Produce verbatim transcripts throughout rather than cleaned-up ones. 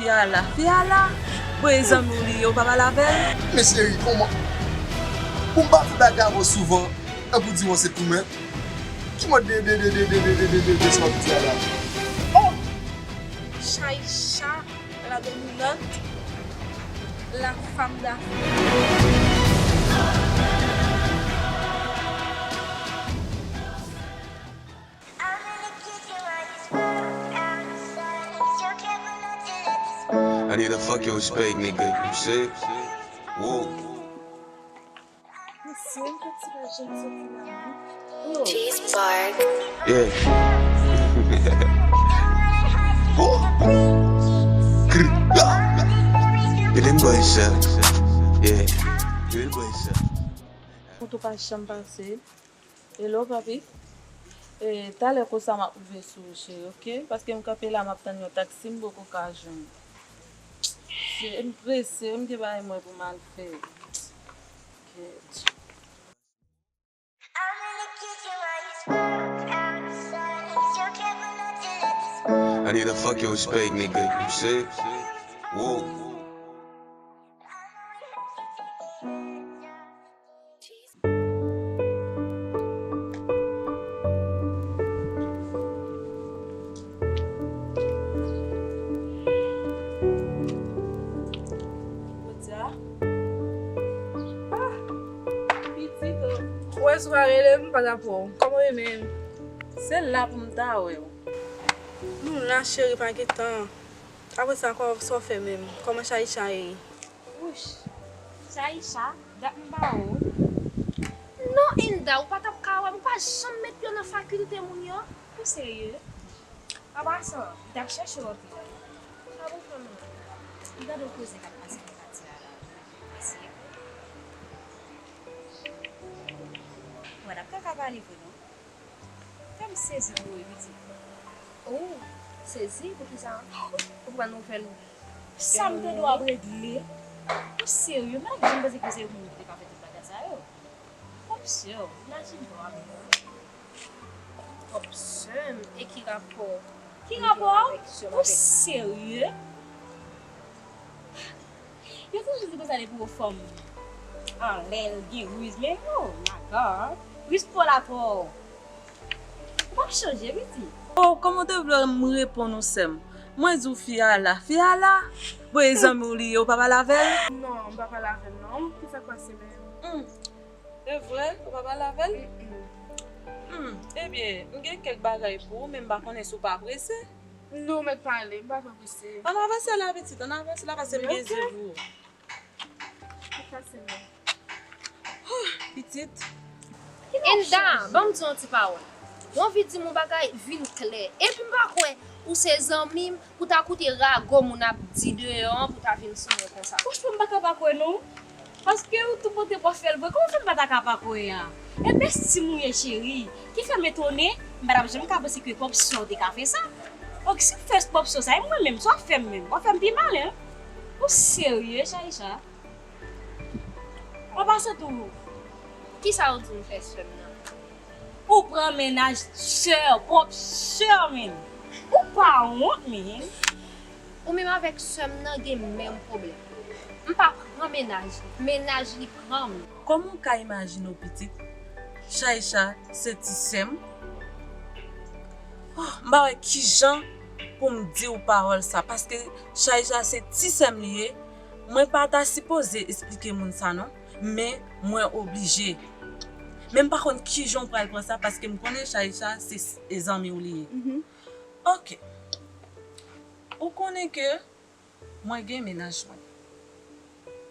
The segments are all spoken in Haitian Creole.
Fi a la, fi a la. Bon, e zanmi w li ye, ou pa pale avè l? Men cheri, kòman? Pou m pa fè bagay avè w souvan, epi w di w se pou mwen? Ki mòd de, de, de, de sa w ap di a la? Oh! Chaïcha, la dominante, la femme d'affaires. I need a fucking respect, nigga. You see? Whoa. Mesye, m fè ti pa janm soti la, non. Cheese Park. Yeah. Whoa. Grr. Get them boys up. Yeah. Get them boys up. Moto pa janm pase. Hello, papi. E, talè konsa m ap rive sou ou, cheri, oke? Paske m kanpe la, m ap tann yon taksi, m poko ka jwenn. Se, m prese, m gen bagay mwen pou m al fè. Kèt. I need a fucking respect, nigga. You see? Whoa. Jodi a, ah, pitit o. Wè si w pa rele m, m pa t ap wè w. Kòman w ye menm? Se la pou m ta wè w. Nou la, cheri, pa gen tan. Apre sa, kò-, sa w fè menm? Kòman Chaïcha ye? Wouch! Chaïcha, dat m pa wè w. Non, Inda, ou pa t ap ka wè m, ou pa janm met pye w nan fakilte moun yo. Ou serye? An pasan, li t ap chèche w anpil. Sa bon fanmi. Li tande yon koze k ap pase nan katye a la. Mesye. Wè, n ap ta ka pale vre, non? Kè m sezi pou ou, wi, pitit. Ou sezi? Poukisa? Ou pran nouvèl ou? Sa m tande w ap regle? Ou serye? M pa t janm panse ke se moun ki te ka fè tout bagay sa yo. Twòp sè w, imajine w ap. Twòp sè m? E ki rapò? Ki rapò? Ou serye? Yo toujou di konsa depi w fanm anlè l gen riz, men oh my God, riz pa w la twò. Ou p ap chanje, pitit. Oh, kòman w te vle m reponn ou, sè m? Mwen di w fi a la, fi a la. Bon, e zanmi w li ye, ou pa pale avè l? Non, m pa pale avè l non. Kisa k pase menm? Hmm. E vre? Ou pa pale avè l? Mm-mm. Hmm, ebyen, m gen kèk bagay pou ou, men m pa konnen si w pa prese. Non, mèt pale, m pa twò prese. Ann avanse la, pitit, ann avanse la, paske m gen zye pou ou. Pitit. Inda, ban m di yon ti pawòl. Ou anvi di m yon bagay, vin klè. Epi m pa kwè ou se zanmi m pou ta koute rago moun ap di deyò an pou ta vin sou mwen konsa. Franchman, m pa ka pa kwè non. Paske ou tou pote pòf fè l vre, kòman fè m pa ta ka pa kwè a? E bèstim ou ye cheri, ki fè m etone, m pa t ap janm ka panse ke pòp sè w te ka fè sa. Ok, si w fè pòp sè w sa, e mwen menm, sa w ap fè m menm? W ap fè m pi malen. Ou serye, Chaïcha? W ap pase tou. Kisa w di m fè sè m nan? Ou pran mennaj sè w, pwòp sè w menm. Ou pa wont, menm. Ou menm avèk sè m nan gen menm pwoblèm. M pa pran mennaj li, mennaj li pran m. Kòman w ka imajine w pitit? Chaïcha se ti sè m. Oh, m pa wè kijan pou m di w pawòl sa, paske Chaïcha se ti sè m li ye. Mwen pa ta sipoze esplike moun sa non, men mwen oblije. Men m pa konn kijan w pral pran sa, paske m konnen Chaïcha se s-, e zanmi w li ye. Mhm. Ok. Ou konnen ke mwen gen mennaj mwen.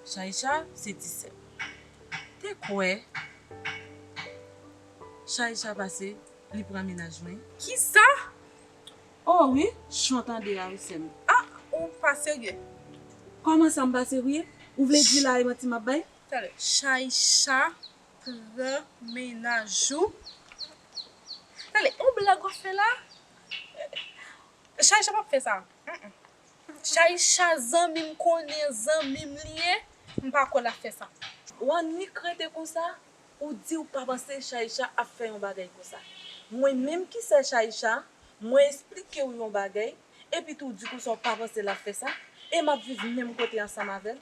Chaïcha se ti sè m. Te kwè Chaïcha pase, li pran mennaj mwen. Kisa? Oh wi, jan w tande a wi, sè m. Ah, ou pa serye. Kòman sa m pa serye? Ou vle di la e manti m ap bay? Talè, Chaïcha pran mennaj ou. Talè, yon blag w ap fè la? Chaïcha p ap fè sa. Mm-mm. Chaïcha zanmi m konnen, zanmi m li ye, m pa kwè l ap fè sa. W annik rete konsa, ou di w pa panse Chaïcha ap fè yon bagay konsa. Mwen menm ki sè Chaïcha, mwen esplike w yon bagay, epi tou w di konsa w pa panse l ap fè sa. E m ap viv menm kote ansanm avè l.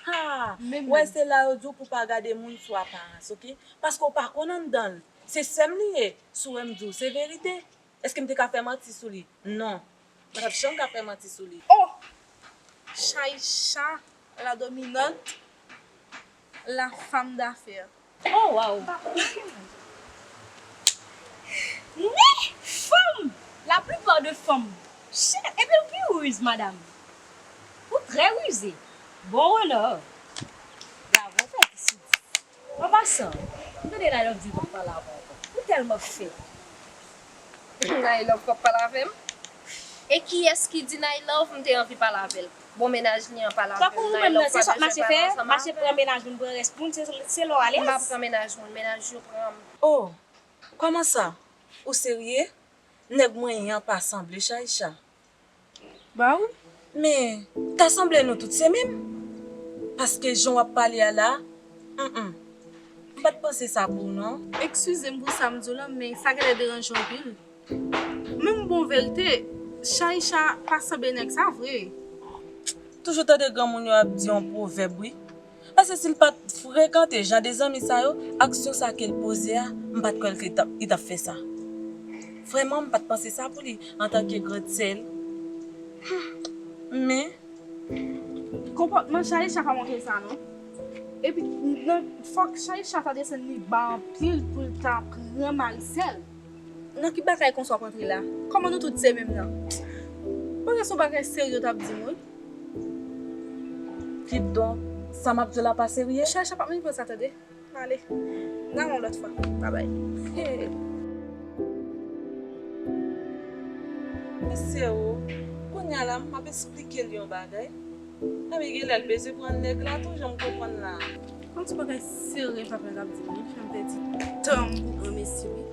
Ha! Wè, se la yo di w pou pa gade moun sou aparans, oke? Paske w pa konn anndan l. Se sè m li ye. Si w wè m di w, se verite. Èske m te ka fè manti sou li? Non. M pa t ap janm ka fè manti sou li. Oh! Chaïcha, la dominante, la femme d'affaires. Oh, wow! Wi, fanm! La plupart de fanm, chè, epi l pi riz, madam. Ou trè rize. Bon onò. Bravo, fè dis sou dis. An pasan, m tande Nailove di l p ap pale avè w ankò. Ou tèlman fè. Nailove p ap pale avè m? E kiyès ki di Nailove m te anvi pale avè l? Bon, mennaj li an pale avè m, Nailove pa bezwen pale ansanm avè m. Mache pran mennaj moun, pran rès moun, se, se lè w alèz. M pa pran mennaj moun, mennaj yo pran m. Oh, kòman sa? Ou serye? Nèg mwen an pa sanble Chaïcha. Ba wi. Men, ta sanble nou tout se menm. Paske jan w ap pale a la, mm, mm. M pa t panse sa pou w non. Eskize m pou sa m di w lan, men sa genlè deranje w anpil. Men m ba w verite, Chaïcha pa sanble nèg sa vre. Toujou tande granmoun yo ap di yon pwovèb wi. Paske si l pa t frekante jan de zanmi sa yo, aksyon sa ke l poze a, m pa t kwè l ke t ap, li t ap fè sa. Vrèman, m pa t panse sa pou li antanke grandsè l. Men, konpòtman Chaïcha pa montre sa non. Epi, nan, fòk Chaïcha ta desann li ba anpil pou l ta pran Maricel. Nan ki bagay konsa w ap antre la? Kòman nou tout se menm nan? Bagay se yon bagay serye w t ap di m wi. Kidonk, sa m ap di w la pa serye? Chaïcha p ap menm pran sa tande. M ale. N a wè yon lòt fwa. Babay. Hey. Mesye o, kounye a la, m ap esplike l yon bagay. Ebyen, genlè l bezwen pran nèg la tou, jan m konprann la. Yon ti bagay serye papa l ap di m wi, fè m pèdi tan m pou granmesi wi.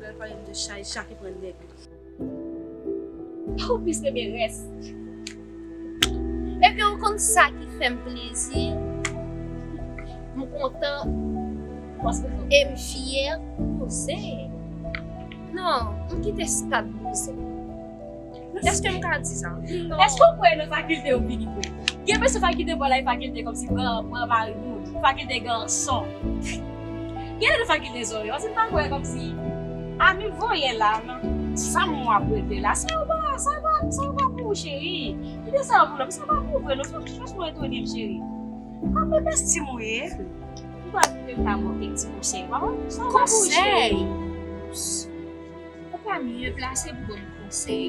Lè l pale m de Chaïcha ki pran nèg li. Ou plis renmen rès. Epi ou konn sa ki fè m plezi? M kontan e m fyè pou kouzen. Non, m kite stad kouzen. Èske m ka di sa? Non. Èske w kwè nan fakilte yo fini vre? Gen mesye fakilte pral ay fakilte kòmsi pran, pran mari moun, fakilte gason. Gen nan fakilte zòrèy, paske m pa kwè kòmsi ami voye la, nan sa m w ap rete la, sa yo pa, sa yo pa, sa yo pa pou ou, cheri. Kite sa yo pou lòt, sa pa pou ou vre, non, franchman, ou etone m, cheri. Kòman bèstim ou ye? Ou pa vle m ta ba w kèk ti konsèy, pa konn sa w fè pou ou, cheri. Konsèy? Ou pa mye plase pou ban m konsèy.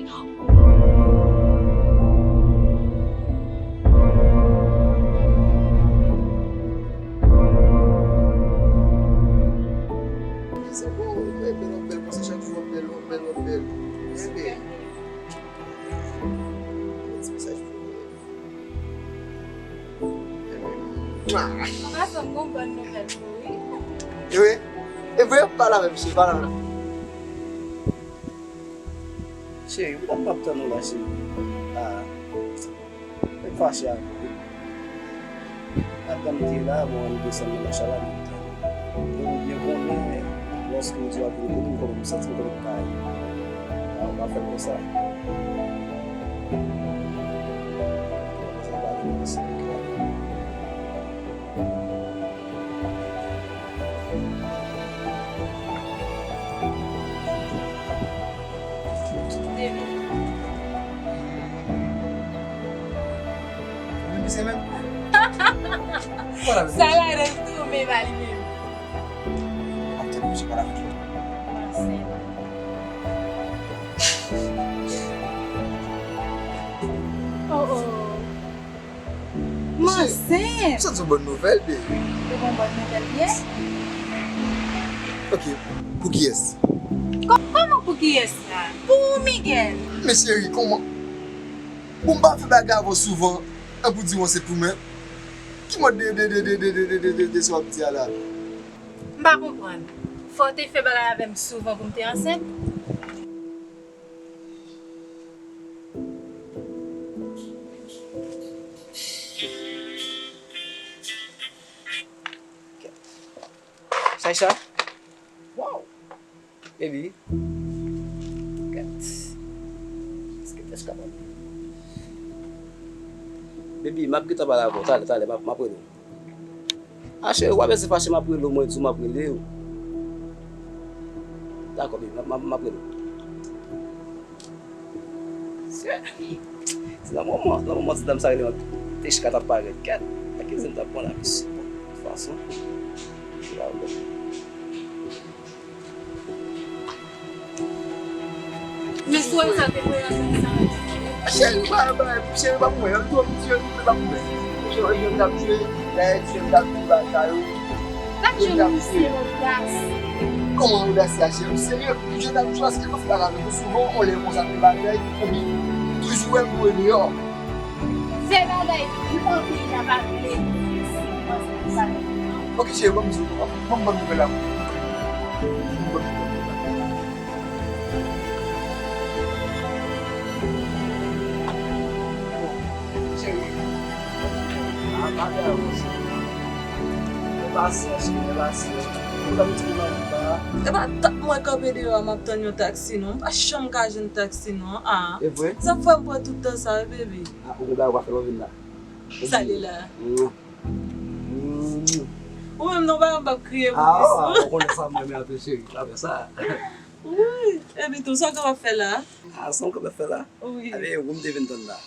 Se bon, w ap bèl, w ap bèl konsa, chak jou w ap bèl, w ap bèl, w ap bèl. Enben, ti mesaj pou ou. Papa, fè m gon bòn nouvèl pou ou, wi. Wi. E vre, pale avè m, cheri, pale avè m. Cheri, ou t ap tann ou la, cheri. Ah. Fèk fache avè m. Adan m te la, bon, ann desann nan machala, m te. Ou byen konnen, lòske m di w ap vin kote m, kòman m santi m, kòman m ka ye. A, ou pa fè l konsa. Sa pa vin konsa. Sa ladan l tou, men pa li menm. Oh, oh. M ansent! M sot di w bòn nouvèl, baby. Ou gon bòn nouvèl byen? Ok, pou kiyès? Kò-, kòman pou kiyès la? Pou ou, Miguel. Men cheri, kòman? Bon, m pa fè bagay avè w souvan, an pou di w ansent pou mwen. Ki mòd de, de, de sa w ap di a la? M pa konprann. Fò w te fè bagay avè m souvan pou m te ansent? Chaïcha? Wow! Baby. Gad. Èske tès kapab? Baby, m ap gentan pale avè w talè, talè, m ap, m ap rele w. A cheri, w pa bezwen fache, m ap rele w, mwen di w m ap rele w. Dakò, baby, m ap, m ap, m ap rele w. Se, se nan moman, nan moman ti dam sa rele m, te chita t ap parèt. Gad, pa ki zen t ap pran la, mesye. Bon, de tout fason, se la ou. Men sou wè sa te voye ansanm sa. Cheri, pa, pa, cheri, pa pou mwen. Yon tou misye, li pa pou mwen. Cheri, jwenn ap jwe, dayè, jwenn ap jwe bagay yo. Lap jwe misye odasye. Kòman odasye a, cheri? Serye, jwenn ap jwe, se pa fè bagay avèk ou souvan, on lè konsa fè bagay, epi toujou wè m voye deyò. Fè bagay pou anpil jan pa vle di se konsa sa. Ok, cheri, ban m di w, ban m, ban m nouvèl la. Ban m nouvèl la. Bon, cheri, a, pa fè avanse. Fè pasyans, cheri, fè pasyans. Ou ta mete m nan anba. E pa tank mwen kanpe deyò a, m ap tann yon taksi, non. M pa janm ka jwenn taksi, non. A. E vre? Sa fè m pran tout tan sa, wi, baby. A, ou gen bagay ou pa fè lè w vin la. Sa li la. Mm. Mm. Ou menm non, pa m ap kriye pou plis, ou konnen sa, m renmen anpil, cheri. Pa fè sa. Wi. Epi tou, sa w kapab fè la? A, sa m kapab fè la? Wi. Ebyen, ou m te vin tann la.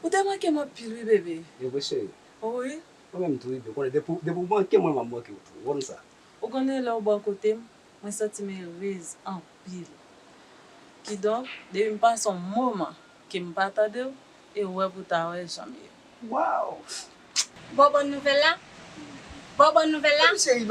Ou te manke m anpil, wi, bebe. E vre, cheri. Wi. Ou menm tou, wi, ou konnen depi, depi ou manke mwen, m ap manke w tou. Ou konn sa. Ou konnen lè w bò kote m, mwen santi m erez anpil. Kidonk, depi m pase yon moman ke m pa tande w, e ou wè pou ta wè jan m ye. Waw! Bon, bòn nouvèl la? Bon, bòn nouvèl la? Cheri,